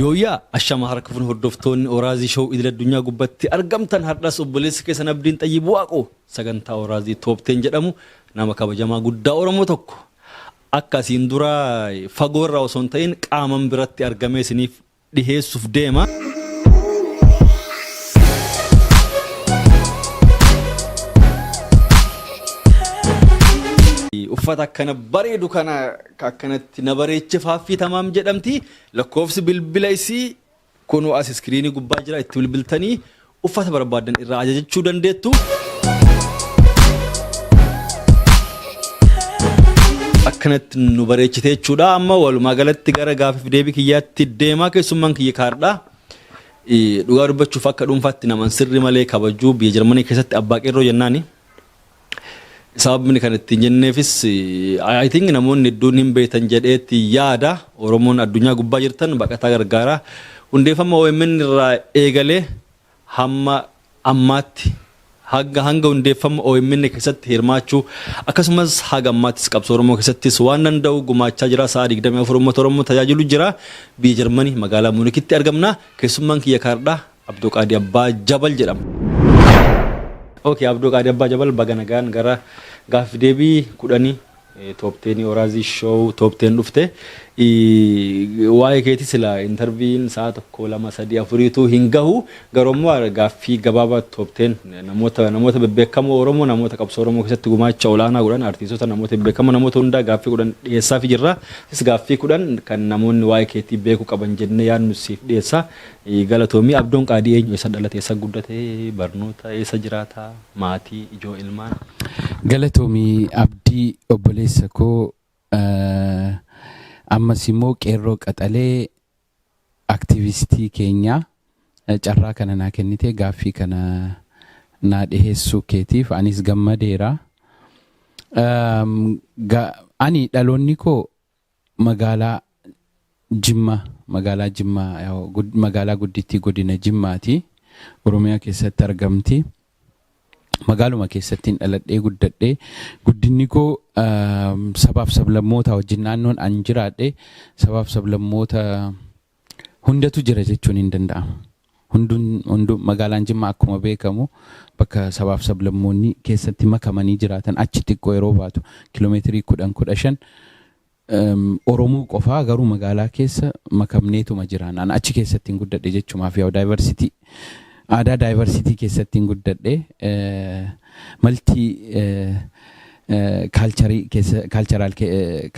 Yooyyaa ashama harka fuun hordoftoonni Oraazii Show idil addunyaa gubbatti argamtan, har'as obboleessi keessan Abdiin Xayyib Waaqoo sagantaa Oraazii Top 10 jedhamu nama kabajamaa guddaa Oromoo tokko akka asiin dura fagoo irraa osoo hin ta'in qaaman biratti argamee isiniif dhiheessuuf deema. Uffata akkana bareedu kana akkanatti na bareeche Faaffii Tamaam jedhamti. Lakkoofsi bilbila isii kunoo as iskiriinii gubbaa jira, itti bilbiltanii uffata barbaadan irraa ajajachuu dandeettu. Akkanatti nu bareechite jechuudha. Amma walumaa galatti gara gaafiif deebii kiyyaatti deemaa, keessummaan kiyya kaardha. Dhugaa dubbachuuf akka dhuunfaatti naman sirri malee kabajuu, biyya Jarmanii keessatti abbaa qeerroo jennaani. Sababni kan ittiin jenneefis, I think namoonni hedduun hin beektan jedheetti yaada. Oromoon addunyaa gubbaa jirtan baqataa gargaara. Hundeeffama OMN irraa eegalee hamma ammaatti, hanga hundeeffama OMN keessatti hirmaachuu, akkasumas haga ammaattis qabsoo Oromoo keessattis waan danda'u gumaachaa jira. Sa'a 24 uummata Oromoo tajaajilu jira. Biyya Jarmanii magaalaa Muunikitti argamna. Keessummaan kiyya kaardhaa Abdoo Qaadii Abbaa Jabal jedhama. Okay, Abdoo Qaadii Abbaa Jabal, baga nagaan gara gaaffii deebii 10 Top 10 Oraazii Show Top 10 dhufte. Waa'ee keetii sila interviewn sa'a tokko, lama, sadii, afuriitu hin gahu. Garuu immoo gaaffii gabaabaa Top 10 namoota bebbeekamoo Oromoo, namoota qabsoo Oromoo keessatti gumaacha olaanaa godhan, artiistota, namoota bebbeekamoo, namoota hundaa gaaffii 10 dhiyeessaafii jirra. Is gaaffii 10 kan namoonni waa'ee keetii beekuu qaban jennee yaadnu siif dhiyeessa. Galatoomii. Abdoon Qaadii eenyu? Eessa dhalate? Eessa guddate? Barnoota? Eessa jiraata? Maatii? Ijoo ilmaan? Galatoomii Abdii obboleessa koo, ammas immoo qeerroo qaxalee aktiivistii keenyaa, carraa kana naa kennite gaaffii kana naa dhiheessuu keetiif anis gammadeera. Ani dhaloonni koo magaalaa Jimma, magaalaa Jimmaa, magaalaa guddittii godina Jimmaati. Oromiyaa keessatti argamti. Magaaluma keessattiin dhaladhee guddadhee. Guddinni koo sabaaf sablammoota wajjin, naannoon an jiraadhe sabaaf sablammoota hundatu jira jechuun hin danda'ama. Hunduun hunduu magaalaan Jimmaa akkuma beekamu bakka sabaaf sablammoonni keessatti makamanii jiraatan. Achi xiqqoo yeroo baatu kiloomeetirii 10, 15 Oromoo qofaa, garuu magaalaa keessa makamneetuma jiraan. An achi keessatti hin guddadhe jechumaaf, yaa'u diversity, aadaa diversity keessatti hin guddadhe, multi culture keessa, cultural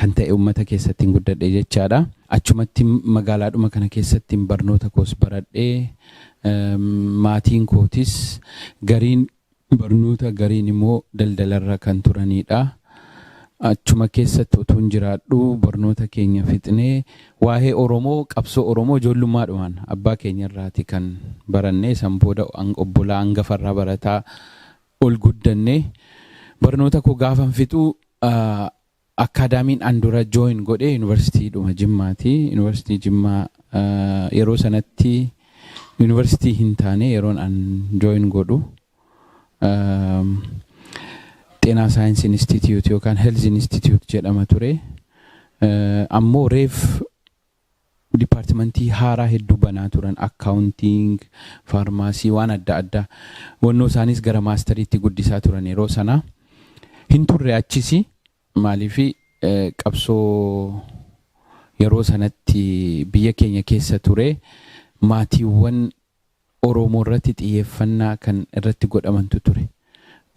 kan ta'e uummata keessatti hin guddadhe jechaadha. Achumatti magaalaadhuma kana keessatti barnoota koos baradhee, maatiin kootis gariin barnoota, gariin immoo daldalarra kan turanidha. Achuma keessatti utuun jiraadhu barnoota keenya fixnee, waa'ee Oromoo, qabsoo Oromoo ijoollummaadhumaan abbaa keenya irraati kan baranne. San booda obbolaa hangafarraa barataa ol guddanne. Barnoota koo gaafan fixuu akkaadaamiin an dura join godhe yuunivarsiitiidhuma Jimmaati. Yuunivarsiitii Jimmaa yeroo sanatti yuunivarsiitii hin taane, yeroon an join godhu Xeenaa Saayinsii Institute yookaan Health Institute jedhama ture. Ammoo reef dipaartimentii haaraa hedduu banaa turan, accounting, pharmacy, waan adda addaa. Wannoo isaanis gara maastariitti guddisaa turan yeroo sana. Hin turre achisi, maaliif qabsoo yeroo sanatti biyya keenya keessa ture maatiiwwan Oromoo irratti xiyyeeffannaa kan irratti godhamantu ture.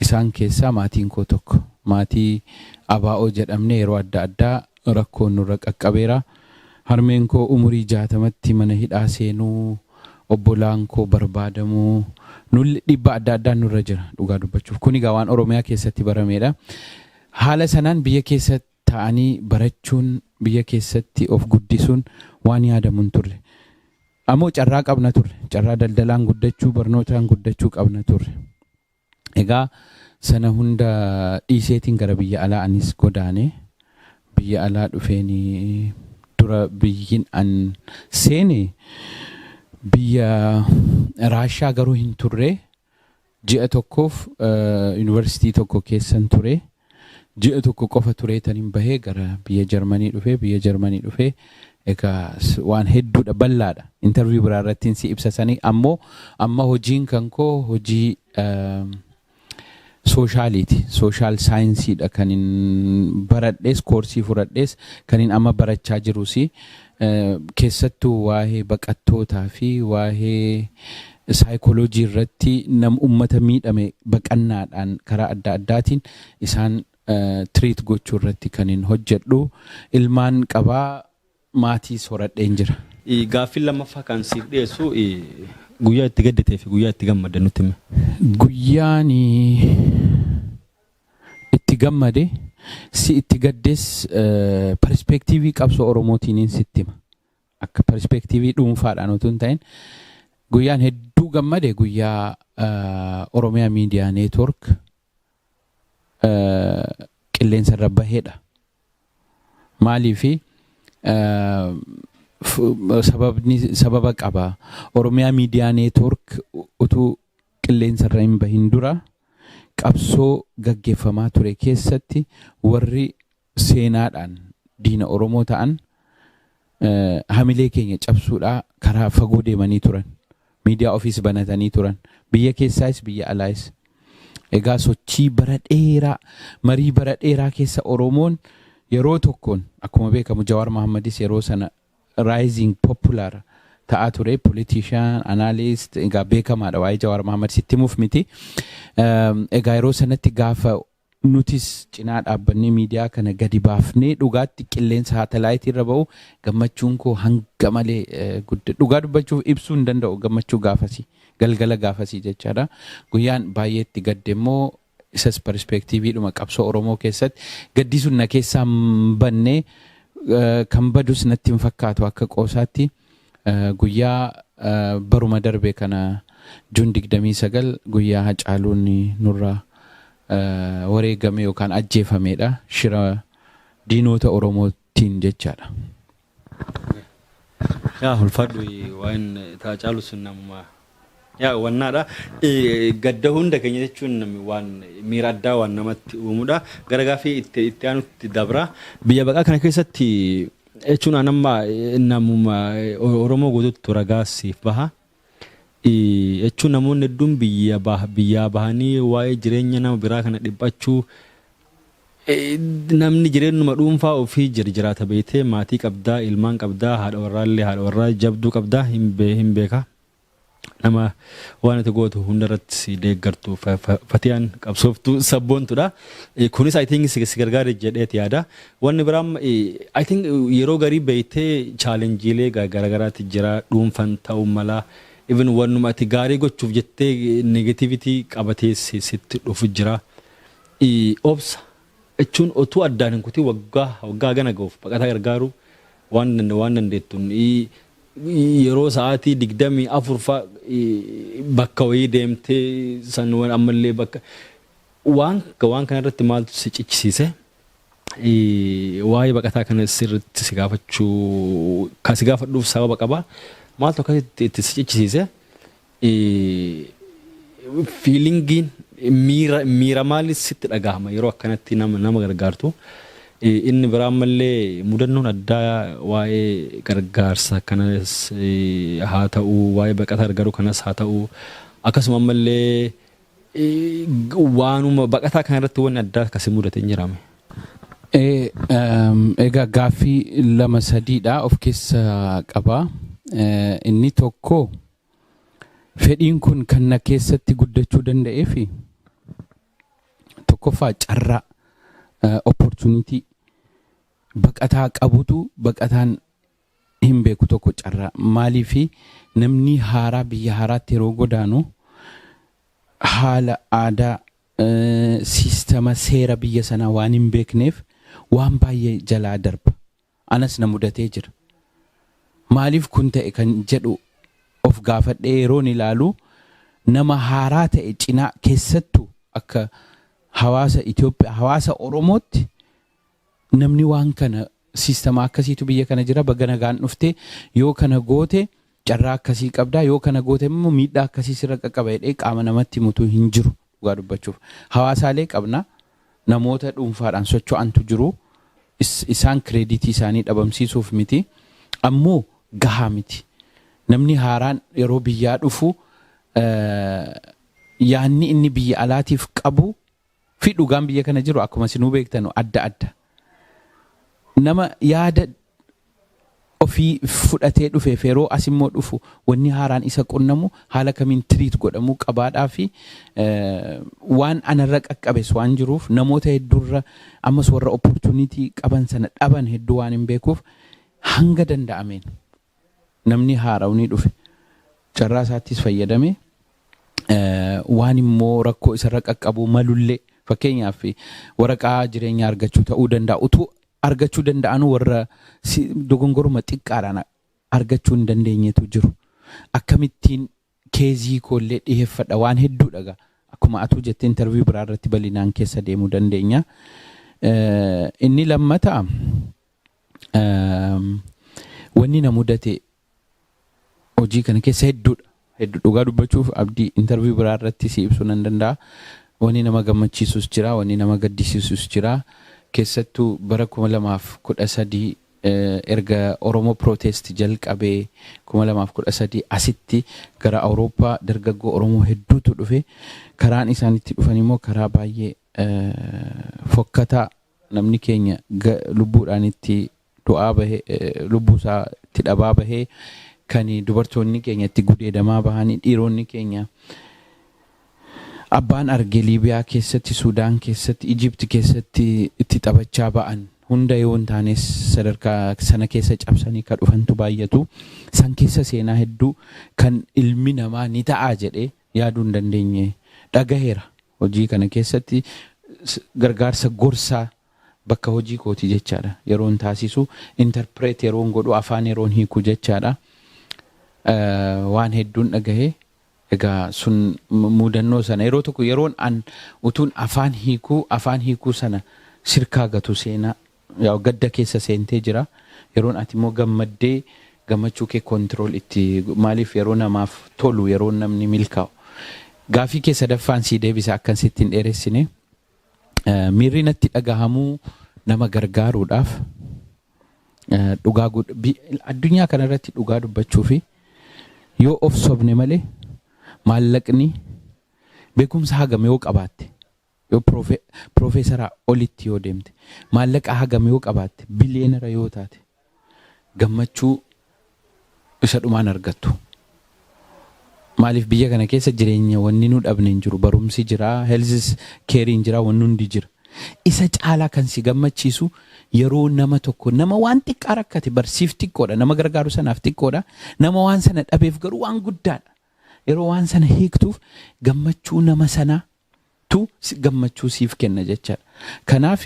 Isaan keessaa maatiin koo tokko. Maatii ABO jedhamne yeroo adda addaa rakkoon nurra qaqqabeera. Harmeen koo umurii 60tti mana hidhaa seenuu, obbolaan koo barbaadamuu, nulli dhiibbaa adda addaan nurra jira dhugaa dubbachuuf. Kun egaa waan Oromiyaa keessatti barameedha. Haala sanaan biyya keessa ta'anii barachuun, biyya keessatti of guddisuun waan yaadamu hin turre. Ammoo carraa qabna turre. Carraa daldalaan guddachuu, barnootaan guddachuu qabna turre. Egaa sana hunda dhiiseetiin gara biyya alaa anis godaane. Biyya alaa dhufeen dura biyyin an seene biyya Raashaa, garuu hin turre. Ji'a tokkoof yuunivarsiitii tokko keessan ture. Ji'a tokko qofa tureetaniin bahee gara biyya Jarmanii dhufee. Biyya Jarmanii dhufee Egaa waan hedduudha, bal'aadha. Interview biraa irratti si ibsasanii. Ammoo amma hojiin kan koo hojii socialiiti. Social scienceiidha kan hin baradhees, koorsii fudhadhees, kan hin amma barachaa jirus. Keessattuu waa'ee baqattootaa fi waa'ee saayikooloojii irratti nam ummata miidhame baqannaadhaan karaa adda addaatiin isaan treat gochuu irratti kan hin hojjedhu. Ilmaan qabaa, maatii horadheen jira. Gaaffiin lammaffaa kan siif dhiyeessu, guyyaa itti gadditee fi guyyaa itti gammadde nutti himi. Guyyaan itti gammade si itti gaddes perspectiveii qabsoo Oromootiin sitti hima. Akka perspectiveii dhuunfaadhaan otoo hin ta'in, guyyaan hedduu gammade guyyaa Oromiyaa Miidiyaa Network qilleensa irra baheedha. Maaliifi, sababni sababa qaba. Oromiyaa Miidiyaa Network utuu qilleensa irra hin bahin dura qabsoo gaggeeffamaa ture keessatti warri seenaadhaan diina Oromoo ta'an hamilee keenya cabsuudhaa karaa fagoo deemanii turan. Miidiyaa ofiis banatanii turan. Biyya keessaayis, biyya alaayis. Egaa sochii bara dheeraa, marii bara dheeraa keessa Oromoon yeroo tokkoon, akkuma beekamu Jawaar Mohammadis yeroo sana rising popular ta'aa ture, politician, analyst, egaa beekamaadha, waa'ee Jawaar Mohammad sitti himuuf miti. Egaa yeroo sanatti gaafa nutis cinaa dhaabbannee miidiyaa kana gadi baafnee dhugaatti qilleensa saatalaayitii irra ba'u, gammachuun koo hanga malee guddaa, dhugaa dubbachuuf ibsuu hin danda'u gammachuu gaafasii, galgala gaafasii jechaadha. Guyyaan baay'ee itti gadde immoo, isas perspectiveiidhuma qabsoo Oromoo keessatti, gaddi sun na keessaa hin banne, kan badus natti hin fakkaatu. Akka qoosaatti guyyaa baruma darbe kana June 29, guyyaa Hacaaluun nurraa wareegame yookaan ajjeefamedha, shira diinota Oromootiin jechaadha. Yaa ulfaadhu, waan Haacaaluu sun namuma yaa wannaadha. Gadda hunda keenya jechuun waan miira addaa waan namatti uumudha. Gara gaafii itti aanutti dabra. Biyya baqaa kana keessatti jechuun amma namuma Oromoo guutuutti ragaa siif baha. Jechuun namoonni hedduun biyya biyyaa bahanii waa'ee jireenya nama biraa kana dhiphachuu, namni jireenyuma dhuunfaa ofii jiraata beektee, maatii qabdaa, ilmaan qabdaa, haadha warraallee, haadha warraa jabduu qabdaa, hin beeka. Nama waan ati gootu hundarratti si deeggartu, fatiyaan qabsooftuu sabboontudha. Kunis I think si gargaare jedheeti yaada. Wanni biraan, I think yeroo garii beektee challengeiilee garaagaraatti jira, dhuunfan ta'uu mala. Even wannuma ati gaarii gochuuf jettee negativity qabatee sitti dhufu jira. Obsa jechuun otuu addaan hin kutin waggaa waggaa gana ga'uuf baqataa gargaaru waan dandeettuun, yeroo sa'aatii 24 fa bakka wayii deemtee san ammallee bakka waan kana irratti maaltu si cichisiise? Waa'ee baqataa kana sirriitti si gaafachuu kan si gaafadhuuf sababa qaba. Maaltu akkasitti itti si cichisiise? Feelingiin miira maalii sitti dhagahama yeroo akkanatti nama gargaartu? Inni biraa ammallee mudannoon addaa waa'ee gargaarsa kanas haa ta'u, waa'ee baqataa gargaaruu kanas haa ta'u, akkasuma ammallee waanuma baqataa kana irratti wanni addaa akkasii mudate hin jiraame. Egaa gaaffii lama sadiidha of keessaa qaba. Inni tokko, fedhiin kun kan na keessatti guddachuu danda'ee fi tokkoffaa carraa, opportunity baqataa qabutu baqataan hin beeku tokko. Carraa maaliifi, namni haaraa biyya haaraatti yeroo godaanu haala aadaa, systema seera biyya sanaa waan hin beekneef waan baay'ee jalaa darba. Anas na mudatee jira. Maaliif kun ta'e kan jedhu of gaafadhee yeroon ilaalu, nama haaraa ta'e cinaa, keessattuu akka hawaasa Itoophiyaa, hawaasa Oromootti, namni waan kana, systema akkasiitu biyya kana jira, baga nagaan dhufte, yoo kana goote carraa akkasii qabdaa, yoo kana goote immoo miidhaa akkasii sirra qaqqaba jedhee qaama namatti himutu hin jiru dhugaa dubbachuuf. Hawaasaalee qabna, namoota dhuunfaadhaan socho'antu jiru, isaan creditii isaanii dhabamsiisuuf miti. Ammoo gahaa miti. Namni haaraan yeroo biyyaa dhufu yaanni inni biyya alaatiif qabu fi dhugaan biyya kana jiru, akkuma isinuu beektanu, adda adda. Nama yaada ofii fudhatee dhufeef yeroo as immoo dhufu wanni haaraan isa qunnamu haala kamiin treat godhamuu qabaadhaa fi waan anarra qaqqabes waan jiruuf, namoota hedduurra ammas warra opportunity qaban sana dhaban hedduu waan hin beekuuf, hanga danda'ameen namni haarawni dhufe carraa isaattis fayyadame, waan immoo rakkoo isarra qaqqabuu malullee, fakkeenyaaf waraqaa jireenyaa argachuu ta'uu danda'a, utuu argachuu danda'anuu warra dogongoruma xiqqaadhaan argachuu hin dandeenyetu jiru. Akkamittiin case koollee dhiyeeffadha, waan hedduu dhaga. Akkuma atuu jettee interview biraa irratti bal'inaan keessa deemuu dandeenya. Inni lammataa, wanni na mudate hojii kana keessa hedduudha. Hedduu, dhugaa dubbachuuf, abdii, interview biraa irratti si ibsuu nan danda'a. Wanni nama gammachiisus jira, wanni nama gaddisiisus jira. Keessattuu bara 2013 erga Oromoo Protest jalqabee, 2013 asitti gara Awurooppaa dargaggoo Oromoo hedduutu dhufe. Karaan isaan itti dhufan immoo karaa baay'ee fokkataa, namni keenya lubbuudhaan itti du'aa bahee, lubbuusaa itti dhabaa bahee, kan dubartoonni keenya itti gudeedamaa bahanii, dhiironni keenya abbaan arge Liibiyaa keessatti, Suudaan keessatti, Ijipti keessatti itti taphachaa ba'an hunda yoo hin taanes sadarkaa sana keessa cabsanii ka dhufantu baay'atu. San keessa seenaa hedduu kan ilmi namaa ni ta'aa jedhee yaaduu hin dandeenye dhagaheera. Hojii kana keessatti gargaarsa gorsaa bakka hojii kooti jechaadha. Yeroon taasisu, interpret yeroon godhu, afaan yeroon hiiku jechaadha. Waan hedduun dhagahee. Egaa sun mudannoo sana yeroo tokko yeroon an utuun afaan hiikuu sana sirkaa gatu, seenaa yaa gadda keessa seentee jira. Yeroon ati immoo gammaddee gammachuu kee control itti, maaliif yeroo namaaf tolu, yeroo namni milkaa'u. Gaafii kee sadaffaan sii deebisa, akkan sitti hin dheeressine. Miirri natti dhagahamuu nama gargaaruudhaaf, dhugaa addunyaa kanarratti dhugaa dubbachuu fi yoo of sobne malee, maallaqni, beekumsa hagam yoo qabaatte, yoo piroofeesaraa olitti yoo deemte, maallaqa hagam yoo qabaatte, billionaire yoo taate, gammachuu isa dhumaan argattu. Maaliif, biyya kana keessa jireenya wanni nu dhabne hin jiru. Barumsi jira, health careiin jira, wanni hundi jira. Isa caalaa kan si gammachiisu yeroo nama tokko, nama waan xiqqaa rakkate, barsiif xiqqoodha, nama gargaaru sanaaf xiqqoodha, nama waan sana dhabeef garuu waan guddaadha. Yeroo waan sana hiiktuuf gammachuu nama sanaatu gammachuu siif kenna jechaadha. Kanaaf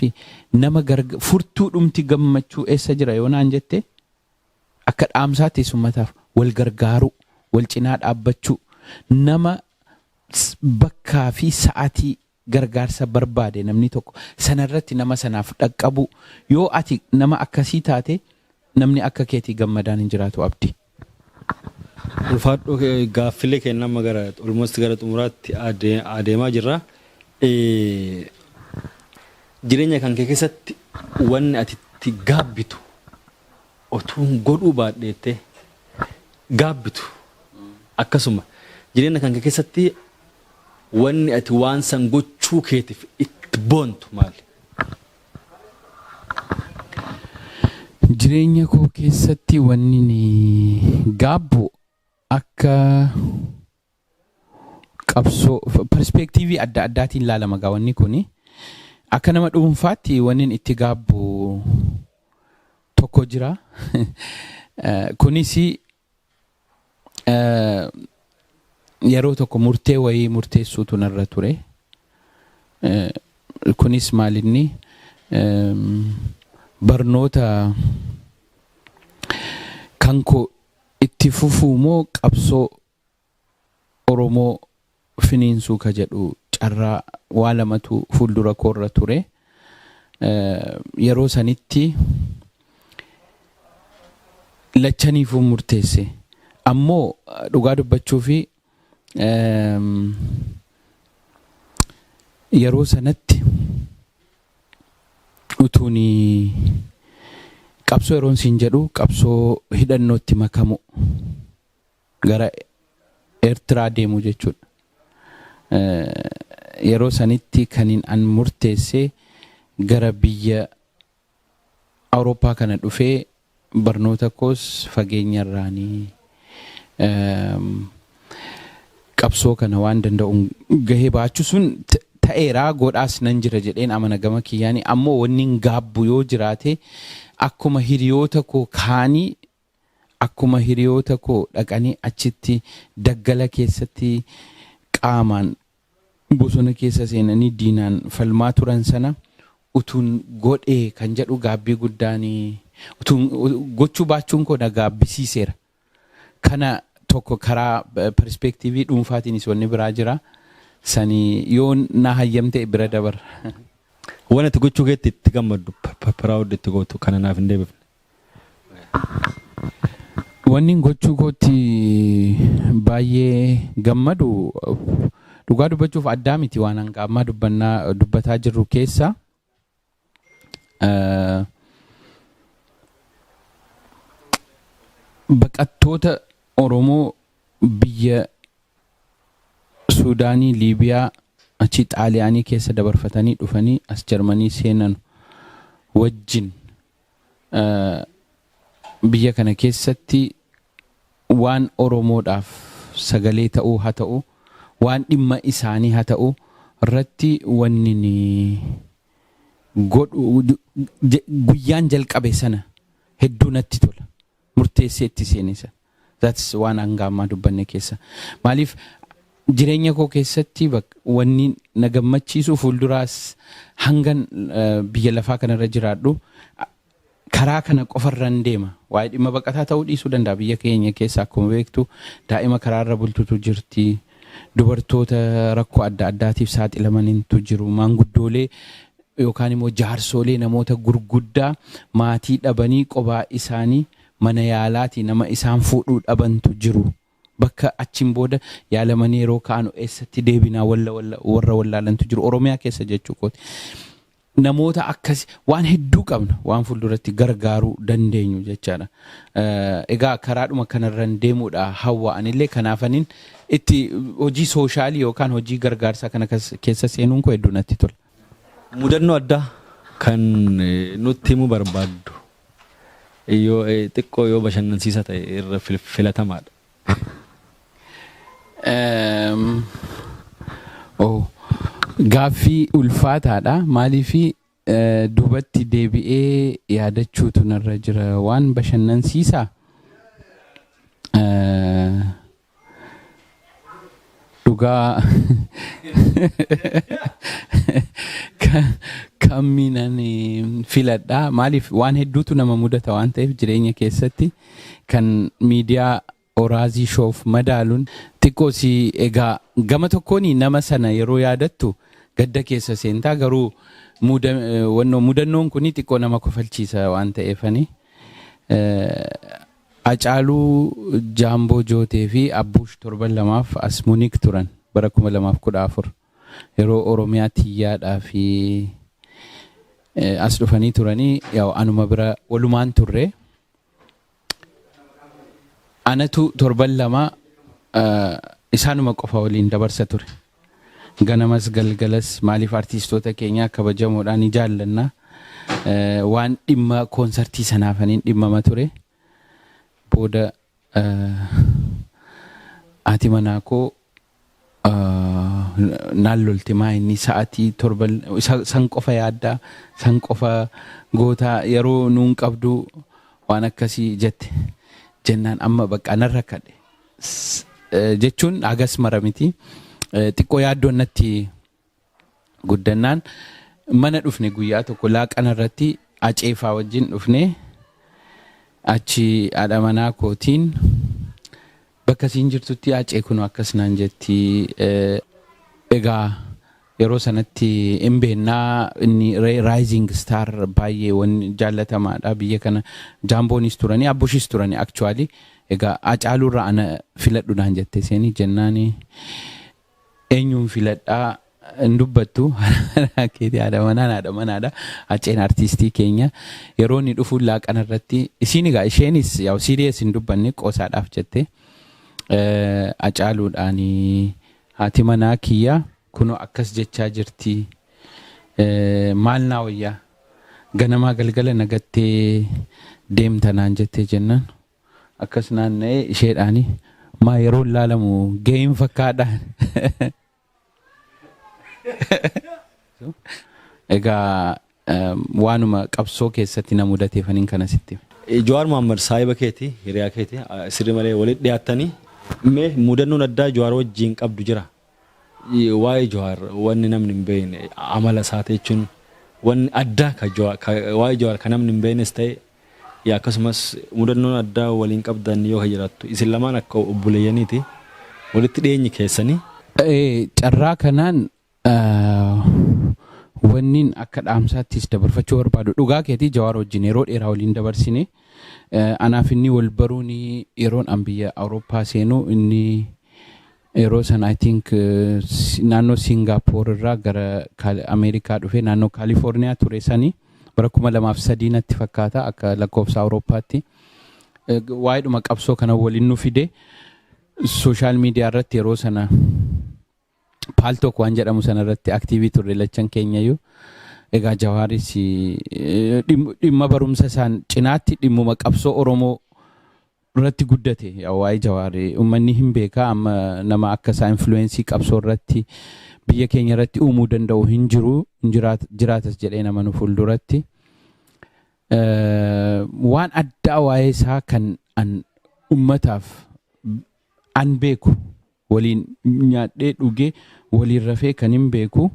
nama furtuu dhumti gammachuu eessa jira yoo naan jette, akka dhaamsaatti ummataaf wal gargaaruu, wal cinaa dhaabbachuu, nama bakkaa fi sa'aatii gargaarsa barbaade namni tokko sanarratti nama sanaaf dhaqqabu. Yoo ati nama akkasii taate, namni akka keetii gammadaan hin jiraatu, abdii. Ulfaadhu. Gaaffilee keenya amma gara almost gara xumuraatti adeemaa jirra. Jireenya kan kee keessatti wanni ati itti gaabbitu, otuun godhuu baadheettee gaabbitu, akkasuma jireenya kan kee keessatti wanni ati waan san gochuu keetiif itti boontu maali? Jireenya koo keessatti wanni ni gaabbu akka qabsoo perspective adda addaatiin ilaalama gaa wanni kuni. Akka nama dhuunfaatti wanni itti gaabbu tokko jira. Kunis yeroo tokko murtee wayii murteessuutu narra ture. Kunis maalinni, barnoota kan koo itti fufuu moo qabsoo Oromoo finiinsuu ka jedhu, carraa waa lamatu fuuldura koorra ture. Yeroo sanitti lachaniifuu murteesse. Ammoo dhugaa dubbachuu fi yeroo sanatti utuun Qabsoo yeroon siin jedhu, qabsoo hidhannootti makamu, gara Eertiraa deemu jechuudha. Yeroo sanitti kanin an murteessee gara biyya Awurooppaa kana dhufee barnoota koos fageenyarraanii qabsoo kana waan danda'uun gahee baachuu sun ta'eeraa, godhaas nan jira jedheen amana gama kiyyaanii. Ammoo wanni hin gaabbu yoo jiraate, akkuma hiriyoota koo kaanii, akkuma hiriyoota koo dhaqanii achitti daggala keessatti qaamaan bosona keessa seenanii diinaan falmaa turan sana utuun godhee kan jedhu gaabbii guddaan utuun gochuu baachuun koo na gaabbisiiseera. Kana tokko karaa perspective dhuunfaatiinis wanni biraa jira. Sani yoo na hayyamte bira dabarra. Waan ati gochuu keetti itti gammaddu, proud itti gootu kana naaf hin deebifne. Wanni gochuu kootti baay'ee gammadu, dhugaa dubbachuuf addaa miti, waan hanga ammaa dubbannaa dubbataa jirru keessa. Baqattoota Oromoo biyya Suudaanii, Liibiyaa, achi Xaaliyaanii keessa dabarfatanii dhufanii as Jarmanii seenan wajjin biyya kana keessatti waan Oromoodhaaf sagalee ta'uu haa ta'u, waan dhimma isaanii haa ta'u irratti wanni ni godhu guyyaan jalqabe sana hedduu natti tola. Murteessee itti seene sana. That's waan hanga ammaa dubbanne keessa. Maaliif, jireenya koo keessatti wanni na gammachiisu fuulduraas hangan biyya lafaa kanarra jiraadhu karaa kana qofarran deema. Waa'ee dhimma baqataa ta'uu dhiisuu danda'a. Biyya keenya keessa akkuma beektu daa'ima karaarra bultutu jirti. Dubartoota rakkoo adda addaatiif saaxilamanitu jiru. Maanguddoolee yookaan immoo jaarsoolee, namoota gurguddaa maatii dhabanii qobaa isaanii mana yaalaatii nama isaan fuudhuu dhabantu jiru. Bakka achiin booda yaalamanii yeroo ka'anu eessatti deebinaa warra wallaalantu jiru. Oromiyaa keessa jechuu kooti. Namoota akkas waan hedduu qabna, waan fuulduratti gargaaruu dandeenyu jechaadha. Egaa karaadhuma kanarran deemuudha hawwa anillee. Kanaafaniin itti hojii social yookaan hojii gargaarsaa kana keessa seenuun koo hedduu natti tola. Mudannoo addaa kan nutti himuu barbaaddu, yoo xiqqoo yoo bashannansiisa ta'e irra filatamaadha. Oh, gaaffii ulfaataadha. Maaliifi, duubatti deebi'ee yaadachuutu narra jira. Waan bashannansiisaa? Dhugaa kamiinan filadha? Maaliif, waan hedduutu nama mudata waan ta'eef jireenya keessatti kan miidiyaa Oraazii Showf madaaluun xiqqoo si. Egaa gama tokkoon nama sana yeroo yaadattu gadda keessa seentaa, garuu mudannoon kun xiqqoo nama kofalchiisa waan ta'eefani. Acaaluu, Jaamboo Jootee fi Abbuush torban 2f as Munik turan bara 2014, yeroo Oromiyaa tiyyaadhaa fi as dhufanii turanii anuma bira walumaan turre. Anatu torban 2 isaanuma qofa waliin dabarsa ture. Ganamas galgalas, maaliif, artiistoota keenyaa kabajamoodhaan ni jaallanna. Waan dhimma koonsartii sanaafaniin dhimmama ture. Booda haati manaa koo naan lolte, maa inni sa'atii torban san qofa yaaddaa, san qofa gootaa, yeroo nuun qabdu, waan akkasii jette. Jennaan amma bakka nan rakkadhe jechuun hagas mara miti, xiqqoo yaaddoon natti guddannaan mana dhufne. Guyyaa tokko laaqana irratti aceefaa wajjin dhufne. Achi haadha manaa kootiin, "Bakka isiin jirtutti acee kun akkas naan jetti." Egaa yeroo sanatti hin beennaa, inni rising star baay'ee wanni jaallatamaadha biyya kana. Jaamboonis turanii, Abbushis turanii actually. Egaa Acaaluurraa ana filadhu naan jette seeni. Jennaani eenyuun filadhaa? Hin dubbattu keetii, haadha manaan haadha manaadha. Haceen artiistii keenya yeroo inni dhufu laaqana irratti isiin egaa isheenis yaa'u serious hin dubbanne, qoosaadhaaf jette. Hacaaluudhaan haati manaa kiyya kunoo akkas jechaa jirti, maal naa wayyaa, ganamaa galgala nagattee deemta naan jettee jennaan, akkas naanna'ee isheedhaani maa yeroo ilaalamu ga'een fakkaadha. Egaa waanuma qabsoo keessatti na mudateefaniin kana sitti. Jawaar Mohaammed saahiba keeti, hiriyaa keeti, sirri malee walitti dhiyaattanii, mee mudannoon addaa Jawaar wajjin qabdu jira? Waa'ee Jawaar wanni namni hin beekne, amala isaati jechuun, wanni addaa waa'ee Jawaar kan namni hin beeknes ta'e, akkasumas mudannoon addaa waliin qabdan yoo jiraattu, isin lamaan akka obboleeyyaniiti walitti dhiyeenyi keessanii. Carraa kanaan wannin akka dhaamsaattis dabarfachuu barbaadu, dhugaa keetii, Jawaar wajjin yeroo dheeraa waliin dabarsine. Anaaf inni wal baruun yeroon an biyya Awurooppaa seenu, inni yeroo sana I think naannoo Singaappoor irraa gara Ameerikaa dhufe, naannoo Kaalifoorniyaa ture sani, bara 2003 natti fakkaata akka lakkoofsa Awurooppaatti. Waa'eedhuma qabsoo kana waliin nu fide. Social media irratti yeroo sana Paltalk waan jedhamu sana irratti active turre lachan keenyayyuu. Egaa Jawaaris dhimma barumsa isaan cinaatti dhimmuma qabsoo Oromoo irratti guddate. Waa'ee Jawaar uummanni hin beekaa, amma nama akka isaa influence qabsoo irratti biyya keenya irratti uumuu danda'u hin jiru, jiraatas jedhee nama nu fuulduratti. Waan addaa waa'ee isaa kan an ummataaf an beeku, waliin nyaadhee dhugee waliin rafee kan hin beeku,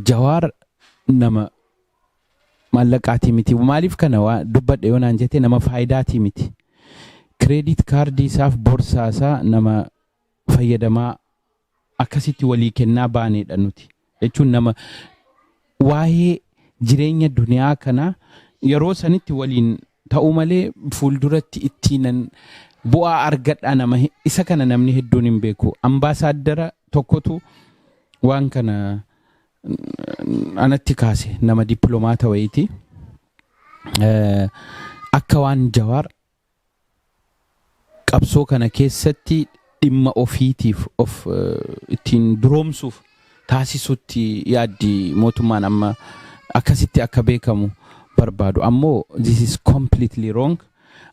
Jawaar nama maallaqaatii miti. Maaliif kana waa dubbadhe yoo naan jette, nama faayidaatii miti. Credit card isaaf borsaa isaa nama fayyadamaa akkasitti walii kennaa baanedha nuti. Jechuun nama waa'ee jireenya duniyaa kana yeroo sanitti waliin ta'uu malee fuulduratti ittiin bu'aa argadhaa nama isa kana namni hedduun hin beeku. Ambaasaaddara tokkotu waan kana anatti kaase, nama dippiloomaata wayiiti. Akka waan Jawaar qabsoo kana keessatti dhimma ofiitiif of ittiin duroomsuuf taasisutti yaaddi, mootummaan amma akkasitti akka beekamu barbaadu. Ammoo this is completely wrong.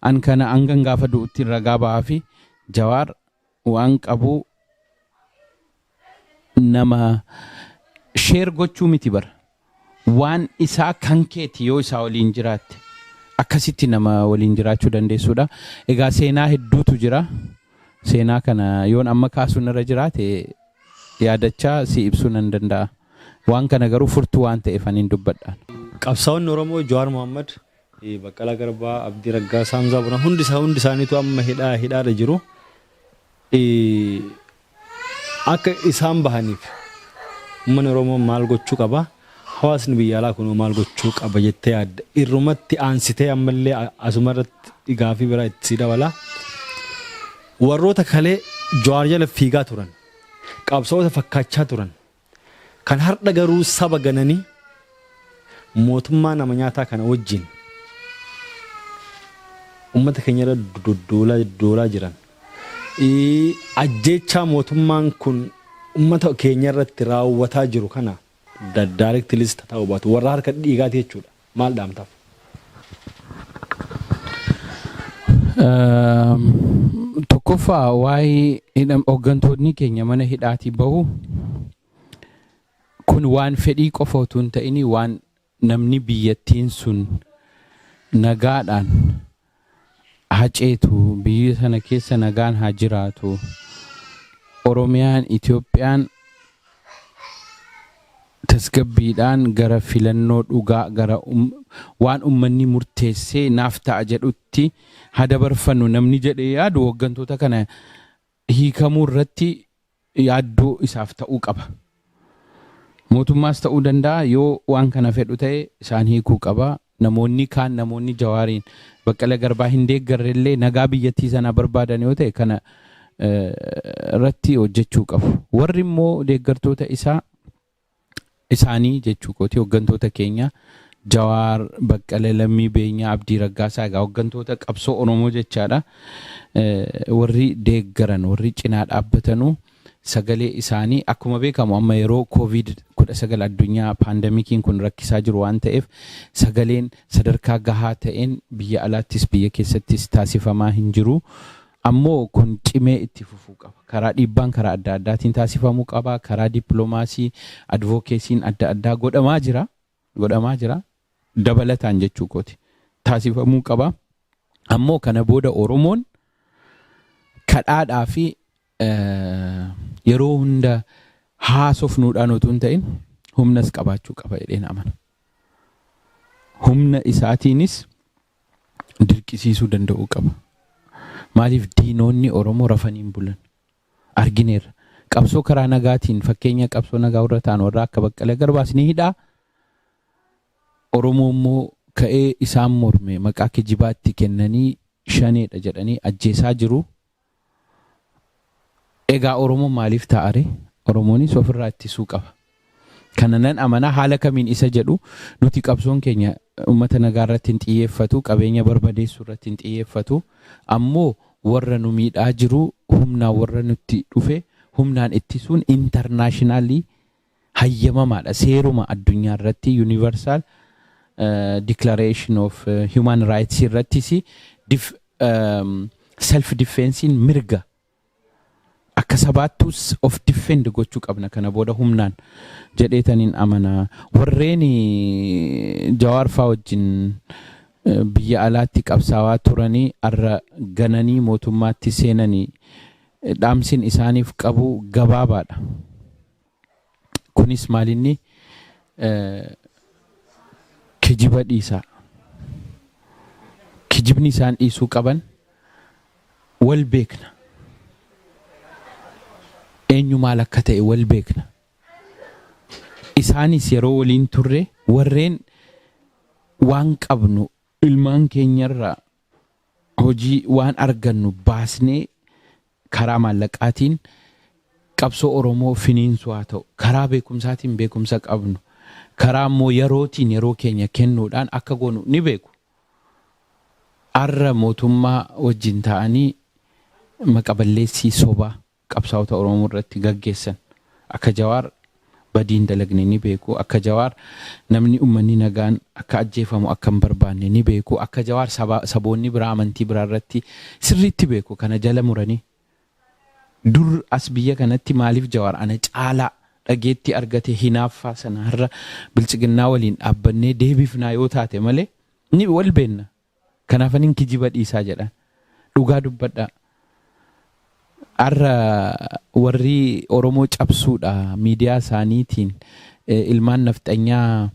An kana hangan gaafa du'utti ragaa ba'aa fi Jawaar waan qabu nama share gochuu miti bara. Waan isaa kan keeti yoo isaa waliin jiraatte akkasitti nama waliin jiraachuu dandeessuudha. Egaa seenaa hedduutu jira. Seenaa kana yoon amma kaasuun irra jiraate yaadachaa si ibsuu nan danda'a. Waan kana garuu furtuu waan ta'eef ani hin dubbadhaan. Qabsaa'onni Oromoo Jawaar Mohaammed, Baqqalaa Garbaa, Abdii Raggaasaa, Hamzaa Boonaa hundi isaaniitu amma hidhaadha jiru. Akka isaan bahaniif uummanni Oromoo maal gochuu qaba? Hawaasni biyya alaa kun maal gochuu qaba jettee yaadda? Irrumatti aansitee ammallee asuma irratti gaafii biraa itti sii dabala. Warroota kalee Jawaar jala fiigaa turan, qabsaa'ota fakkaachaa turan, kan har'a garuu saba gananii mootummaa nama nyaataa kana wajjin uummata keenya irra duulaa jiran. Ajjeechaa mootummaan kun uummata keenya irratti raawwataa jiru kana directly ta'uu baatu warra harka dhiigaati jechuudha. Maal dhaamtaaf? Tokkoffaa, waa'ee hooggantoonni keenya mana hidhaatii bahu kun waan fedhii qofa utuu hin ta'in, waan namni biyyattiin sun nagaadhaan haceetu, biyya sana keessa nagaan haa jiraatu, Oromiyaan, Itoophiyaan tasgabbiidhaan gara filannoo dhugaa, gara waan ummanni murteessee naaf ta'a jedhutti haa dabarfannu namni jedhee yaadu, hooggantoota kana hiikamuu irratti yaaddoo isaaf ta'uu qaba. Mootummaas ta'uu danda'a, yoo waan kana fedhu ta'e isaan hiikuu qaba. Namoonni kaan, namoonni Jawaariin, Baqqala Garbaa hin deeggarre illee, nagaa biyyattii sanaa barbaadan yoo ta'e kana irratti hojjechuu qabu. Warri immoo deeggartoota isaa Isaanii jechuu kooti, hooggantoota keenya Jawaar, Baqqalee, Lammii Beenyaa, Abdii Raggaasaa, egaa hooggantoota qabsoo Oromoo jechaadha. Warri deeggaran, warri cinaa dhaabbatanuu sagalee isaanii, akkuma beekamu amma yeroo COVID-19 addunyaa pandemiciin kun rakkisaa jiru waan ta'eef, sagaleen sadarkaa gahaa ta'een biyya alaattis biyya keessattis taasifamaa hin jiru. Ammoo kun cimee itti fufuu qaba. Karaa dhiibbaan karaa adda addaatiin taasifamuu qaba. Karaa dippiloomaasii, advocacyn adda addaa godhamaa jira. Godhamaa jira. Dabalataan jechuu kooti. Taasifamuu qaba. Ammoo kana booda Oromoon kadhaadhaa fi yeroo hunda haasofnuudhaan utuu hin ta'in humnas qabaachuu qaba jedheen amana. Humna isaatiinis dirqisiisuu danda'uu qaba. Maaliif, diinonni Oromoo rafanii hin bulan? Argineerra. Qabsoo karaa nagaatiin, fakkeenya qabsoo nagaa warra ta'an, warra akka Baqqalee Garbaas ni hidhaa. Oromoo immoo ka'ee isaan morme maqaa kijibaatti kennanii shaneedha jedhanii ajjeesaa jiru. Egaa Oromoon maaliif taa'are? Oromoonis ofirraa ittisuu qaba. Kana nan amanaa. Haala kamiin isa jedhu, nuti qabsoon keenya uummata nagaa irratti hin xiyyeeffatu, qabeenya barbadeessuu irratti hin xiyyeeffatu. Ammoo warra nu miidhaa jiru, humnaan warra nutti dhufe humnaan ittisuun internationally hayyamamaadha. Seeruma addunyaa irratti, Universal Declaration of Human Rights irrattis self defensiin mirga. Akka sabaattus of defend gochuu qabna kana booda humnaan jedheetaniin amana. Warreen Jawaar faa wajjin biyya alaatti qabsaawaa turanii arra gananii mootummaatti seenanii, dhaamsin isaaniif qabu gabaabaadha. Kunis maalinni, kijiba dhiisaa. Kijibni isaan dhiisuu qaban, wal beekna. Eenyu maal akka ta'e wal beekna. Isaanis yeroo waliin turre warreen waan qabnu, ilmaan keenyarraa hojii waan argannu baasnee karaa maallaqaatiin qabsoo Oromoo finiinsuu haa ta'u, karaa beekumsaatiin beekumsa qabnu, karaa immoo yerootiin yeroo keenya kennuudhaan akka goonu ni beeku. Arra mootummaa wajjin ta'anii maqaballeessii sobaa qabsaa'ota Oromoo irratti gaggeessan, akka Jawaar badiin dalagne ni beeku. Akka Jawaar namni uummanni nagaan akka ajjeefamu akka hin barbaanne ni beeku. Akka Jawaar saboonni biraa amantii biraa irratti sirriitti beeku kana jala muranii. Dur as biyya kanatti maaliif Jawaar ana caalaa dhageetti argate, hinaaffaa sana har'a bilchiginnaa waliin dhaabbannee deebifnaa yoo taate malee ni wal beenna. Kanaafaniin kijiba dhiisaa jedhan. Dhugaa dubbadhaa. Har'a warri Oromoo cabsuudha miidiyaa isaaniitiin ilmaan nafxanyaa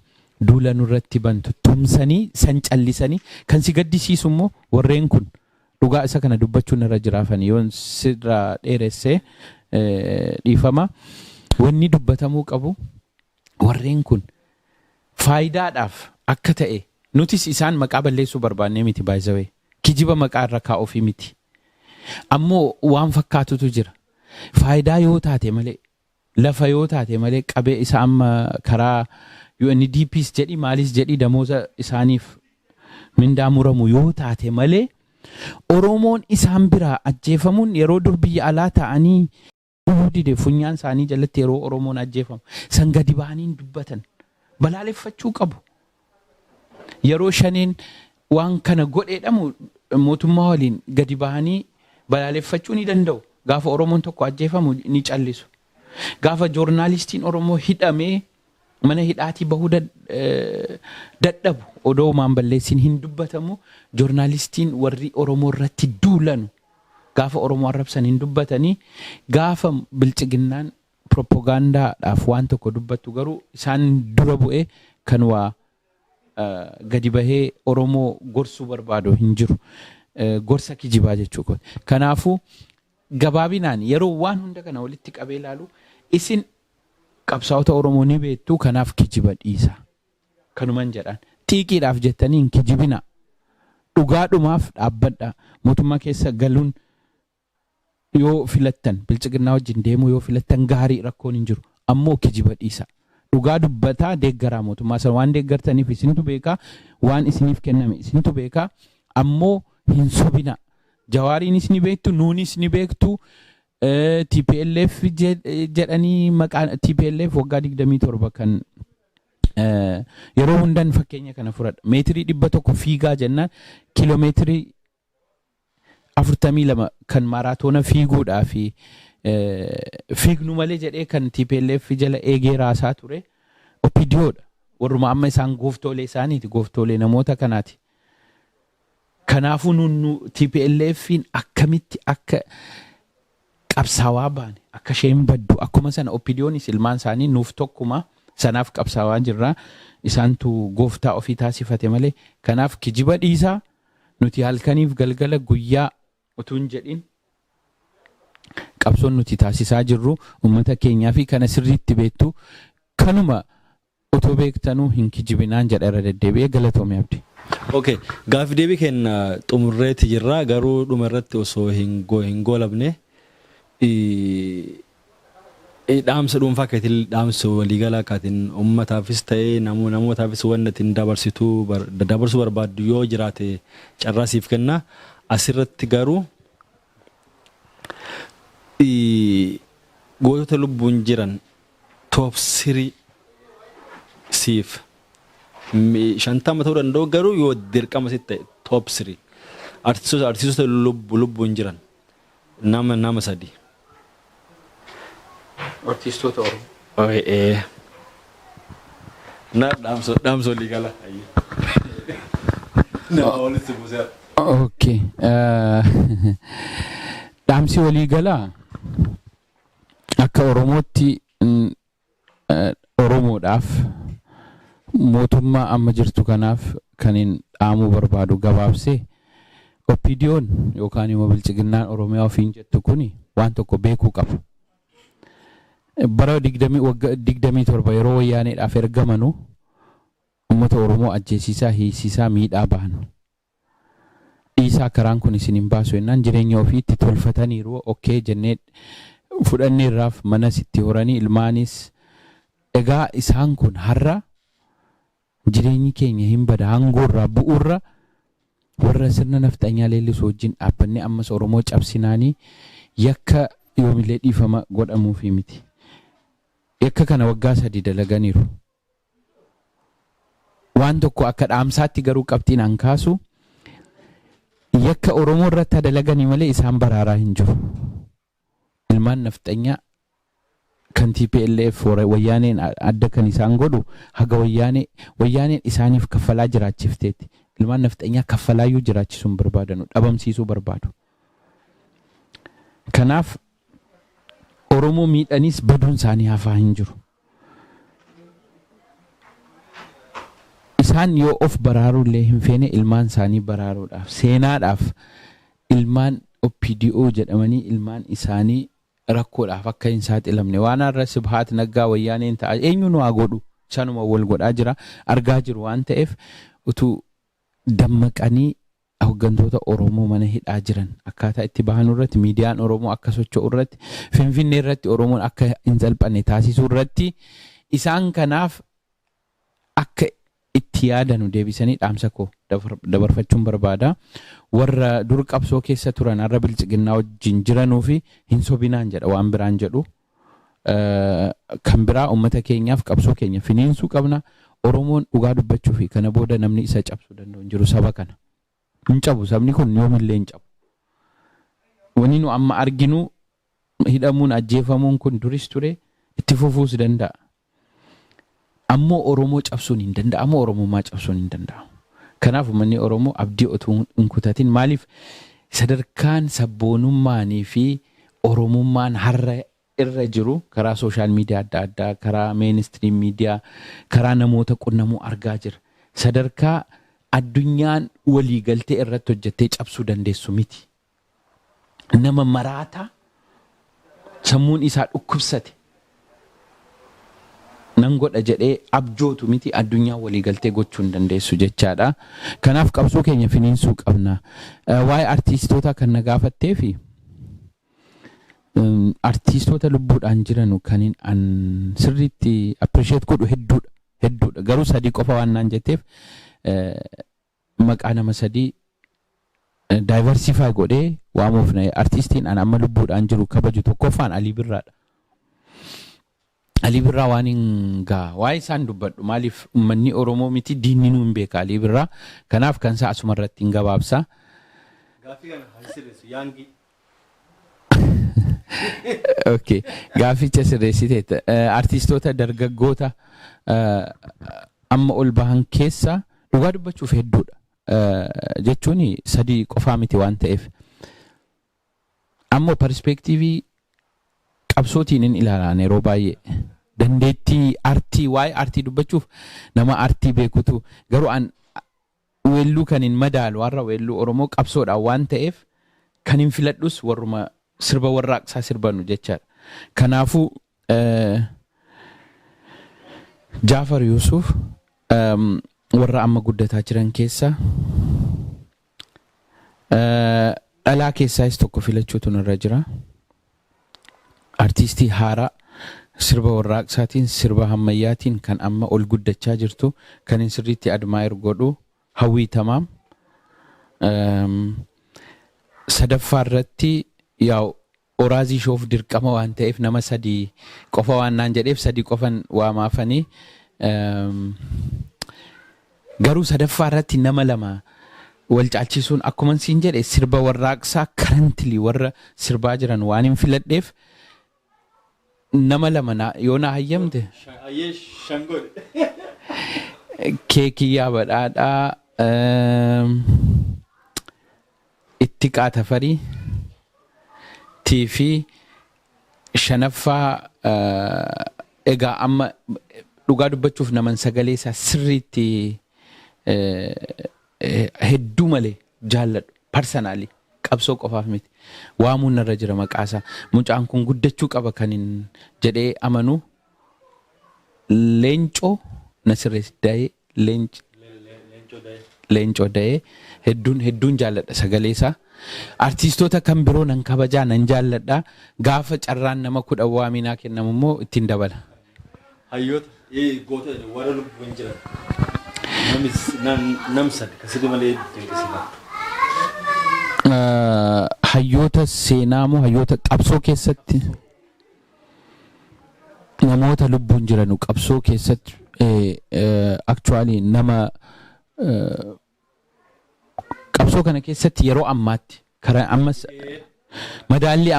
duula nurratti bantu tumsanii san callisanii, kan si gaddisiisu immoo warreen kun, dhugaa isa kana dubbachuun irra jiraafani, yoon sirraa dheeressee dhiifama. Wanni dubbatamuu qabu, warreen kun faayidaadhaaf akka ta'e nutis isaan maqaa balleessuu barbaannee miti, baay'isawee kijiba maqaa irra kaa'uufii miti. Ammoo waan fakkaatutu jira. Faayidaa yoo taate malee, lafa yoo taate malee, qabee isa amma karaa UNDPs jedhi maalis jedhi damooza isaaniif mindaa muramu yoo taate malee, Oromoon isaan biraa ajjeefamuun, yeroo dur biyya alaa ta'anii dide funyaan isaanii jalatti yeroo Oromoon ajjeefamu san gadi ba'anii dubbatan, balaaleffachuu qabu. Yeroo shaneen waan kana godheedhamu mootummaa waliin gadi ba'anii balaaleffachuu ni danda'u. Gaafa Oromoon tokko ajjeefamu ni callisu. Gaafa joornaalistiin Oromoo hidhamee mana hidhaatii bahuu dadhabu odoo maan balleessin hin dubbatamu. Joornaalistiin warri Oromoo irratti duulanu gaafa Oromoo arrabsan hin dubbatanii. Gaafa bilchiginnaan propoogaandaadhaaf waan tokko dubbattu garuu isaan dura bu'ee kan waa gadi bahee Oromoo gorsuu barbaadu hin jiru. Gorsa kijibaa jechuu. Kanaafuu gabaabinaan yeroo waan hunda kana walitti qabee ilaalu, isin qabsaa'ota Oromoo ni beektu, kanaaf kijiba dhiisa. Kanuman jedhaan. Xiiqiidhaaf jettanii hin kijibina. Dhugaadhumaaf dhaabbadha. Mootummaa keessa galuun yoo filattan, bilchiginnaa wajjin deemuu yoo filattan gaarii, rakkoon hin jiru. Ammoo kijiba dhiisa. Dhugaa dubbataa deeggaraa mootummaa sana waan deeggartaniif isintu beekaa, waan isiniif kenname isintu beekaa, ammoo hin sobina. Jawaariinis ni beektu, nuunis ni beektu. TPLF jedhanii maqaa TPLF waggaa 27 kan yeroo hundan fakkeenya kana fudhadha. Meetirii 100 fiigaa jennaan kiiloomeetirii 42 kan maaraatoona fiiguudhaa fi fiignu malee jedhee kan TPLF jala eegee raasaa ture OPDOdha. Warruma amma isaan gooftoolee isaaniiti, gooftoolee namoota kanaati. Kanaafuu nu TPLFin akkamitti akka qabsaawaa baane, akka isheen baddu, akkuma sana OPDOnis ilmaan isaanii nuuf tokkuma, sanaaf qabsaawaa jirra. Isaantu gooftaa ofii taasifate malee. Kanaaf kijiba dhiisaa, nuti halkaniif galgala guyyaa utuu hin jedhin qabsoon nuti taasisaa jirru uummata keenyaa fi kana sirriitti beektu, kanuma otoo beektanuu hin kijibinaan jedha irra deddeebi'ee. Galatoomii, Abdii. Okay, gaaffii deebii keenya xumurreeti jirra, garuu dhuma irratti osoo hin goolabne dhaamsa dhuunfaa keetiin, dhaamsa waliigalaa kaatiin uummataafis ta'ee namootaafis wanna ittiin dabarsituu dabarsuu barbaaddu yoo jiraate carraa siif kenna. Asirratti garuu gootota lubbuun jiran top 3 siif 50 ta'uu danda'u, garuu yoo dirqama sitti ta'e top 3 artistoota lubbuun jiran nama sadi. Artistoota Oromoo. Ee. Na dhaamsa waliigala. Nama walitti buusee. Okay. Dhaamsi waliigalaa akka Oromootti Oromoodhaaf, mootummaa amma jirtu kanaaf kan hin dhaamuu barbaadu gabaabsee, OPDO'n yookaan immoo Bilchiginnaan Oromiyaa ofiin jettu kuni waan tokko beekuu qabu. Bara waggaa 27 yeroo Wayyaaneedhaaf ergamanu uummata Oromoo ajjeesiisaa, hiisisaa, miidhaa bahan. Dhiisaa, karaan kun isin hin baasu jennaan jireenya ofii itti tolfataniiru, okay jennee fudhanneerraaf, manas itti horanii ilmaanis. Egaa isaan kun har'a jireenyi keenya hin bada, aangoorraa bu'uurra warra sirna nafxanyaa leellisu wajjin dhaabbannee ammas Oromoo cabsinaanii yakka yoomillee dhiifama godhamuufi miti. Yakka kana waggaa 3 dalaganiiru. Waan tokko akka dhaamsaatti garuu qabxiin an kaasu, yakka Oromoo irratti dalaganii malee isaan baraaraa hin jiru. Ilmaan nafxanyaa kan TPLF Wayyaaneen adda kan isaan godhu haga Wayyaaneen isaaniif kaffalaa jiraachifteetti. Ilmaan nafxanyaa kaffalaayyuu jiraachisuu hin barbaadanu, dhabamsiisuu barbaadu. Kanaaf Oromoo miidhaniis baduun isaanii hafaa hin jiru. Isaan yoo of baraaruu illee hin feene, ilmaan isaanii baraaruudhaaf, seenaadhaaf, ilmaan OPDO jedhamanii ilmaan isaanii rakkoodhaaf akka hin saaxilamne, waan har'a Sibhaat Naggaa Wayyaaneen ta'a eenyu nu haa godhu, sanuma wal godhaa jira argaa jiru waan ta'eef, utuu dammaqanii hooggantoota Oromoo mana hidhaa jiran akkaataa itti bahan irratti, miidiyaan Oromoo akka socho'u irratti, Finfinnee irratti Oromoon akka hin salphanne taasisuu irratti, isaan kanaaf akka itti yaadanu deebisanii dhaamsa koo dabarfachuun barbaada. Warra dur qabsoo keessa turan har'a Bilchiginnaa wajjin jiranuu fi hin sobinaan jedha, waan biraan jedhu. Kan biraa uummata keenyaaf qabsoo keenya finiinsuu qabna. Oromoon dhugaa dubbachuu fi kana booda namni isa cabsuu danda'u hin jiru saba kana. Hin cabu, sabni kun yoomillee hin cabu. Wanni nu amma arginu, hidhamuun, ajjeefamuun kun duris ture, itti fufuus danda'a. Ammoo Oromoo cabsuun hin danda'amu, Oromummaa cabsuun hin danda'amu. Kanaaf uummanni Oromoo abdii otuu hin kutatin, maaliif sadarkaan sabboonummaanii fi Oromummaan har'a irra jiru karaa social media adda addaa, karaa mainstream media, karaa namoota qunnamuu argaa jira. Sadarkaa addunyaan waliigaltee irratti hojjettee cabsuu dandeessu miti. Nama maraataa sammuun isaa dhukkubsate nan godha jedhee abjootu miti, addunyaa waliigaltee gochuu hin dandeessu jechaadha. Kanaaf qabsoo keenya finiinsuu qabna. Waa'ee artiistoota kan na gaafattee fi Artiistoota lubbuudhaan jiranu kan an sirriitti appreciate godhu hedduudha. Hedduudha. Garuu sadii qofa waan naan jetteef, maqaa nama sadii diversify godhee waamuuf na. Artiistiin an amma lubbuudhaan jiru kabaju tokkoffaan Alii Birraadha. Alii Birraa waan hin gaa waa'ee isaan dubbadhu, maaliif uummanni Oromoo miti, diinni nuu hin beeka Alii Birraa. Kanaaf kan isaa asuma irratti hin gabaabsa. Gaaffii kana haa sirreessu yaangii. Okay. Gaafficha sirreessiteetta. Artiistoota dargaggoota amma ol bahan keessa dhugaa dubbachuuf hedduudha. Jechuun sadii qofaa miti waan ta'eef. Ammoo perspective qabsootiin hin ilaalaan yeroo baay'ee. Dandeettii artii, waa'ee artii dubbachuuf nama artii beekutu, garuu an weelluu kan hin madaalu warra weelluu Oromoo qabsoodhaan waan ta'eef, kan hin filadhus warruma sirba warraaqsaa sirbanu jechaadha. Kanaafuu Jaafar Yuusuf, warra amma guddataa jiran keessa, dhalaa keessaayis tokko filachuutu narra jira. Artiistii haaraa sirba warraaqsaatiin, sirba ammayyaatiin kan amma ol guddachaa jirtu, kan hin sirriitti admire godhu, Hawwii Tamaam. Sadaffaa irratti yaa Oraazii Showf dirqama waan ta'eef, nama sadii qofa waan naan jedheef sadii qofan waamaafanii. Garuu sadaffaa irratti nama lama wal caalchisuun, akkuma siin jedhe, sirba warraaqsaa currently warra sirbaa jiran waan hin filadheef, nama lama yoo na hayyamte. Ayyee, shan godhe. Keekiyyaa Badhaadhaa, Ittiqaa Tafarii tii fi shanaffaa, egaa amma dhugaa dubbachuuf naman sagalee isaa sirriitti hedduu malee jaalladhu, personally, qabsoo qofaaf miti, waamuun narra jira maqaasaa, mucaan kun guddachuu qaba kan hin jedhee amanu, Leencoo na sirreessi, Da'ee, Leencoo Da'ee, hedduun hedduun jaalladha sagalee isaa. Artiistoota kan biroo nan kabajaa, nan jaalladha. Gaafa carraan nama 10 waaminaa kennamu immoo ittiin dabala. Hayyoota goota warra lubbuun jiran nam sadi ka sirri malee dinqisiifattu. Hayyoota seenaa moo hayyoota qabsoo keessatti? Namoota lubbuun jiranu qabsoo keessatti, actually, nama qabsoo kana keessatti yeroo ammaatti karaa ammas madaallii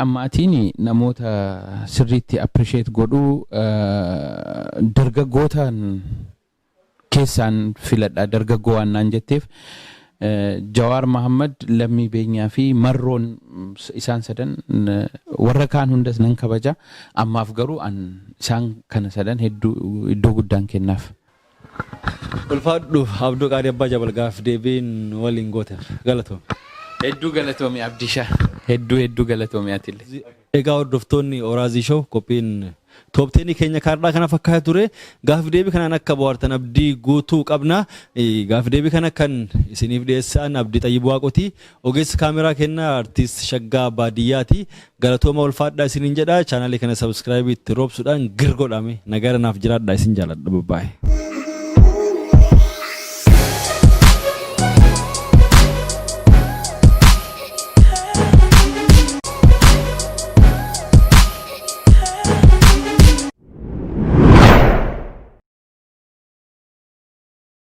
ammaatiin namoota sirriitti appreciate godhuu, dargaggootaan keessaan filadha. Dargaggoo waan naan jetteef, Jawaar Mahammad, Lammii Beenyaa fi Marroon, isaan sadan. Warra kaan hundas nan kabaja, ammaaf garuu an isaan kana sadan hedduu iddoo guddaan kennaaf. Ulfaadhu Abduu Qaarii Abbaa Jabal, gaaf deebiin waliin gooteef galatoome. Hedduu galatoomi Abdishaa, hedduu hedduu galatoomi atillee. Egaa hordoftoonni Oraazii Show, qophiin top 10 keenya kaardhaa kana fakkaata ture. Gaaf deebii kanaan akka bohaartan abdii guutuu qabna. Gaaf deebii kana kan isiniif dhiyeessan Abdii Xayyib Waaqoti. Ogeessi kaameraa kennaa Artiist Shaggaa Baadiyyaati. Galatooma, ulfaadhaa isiniin jedha. Chaanaalii kana subscribe itti roobsuudhaan gir godhame. Nagaara naaf jiraadhaa, isin jaaladha. Baay'ee.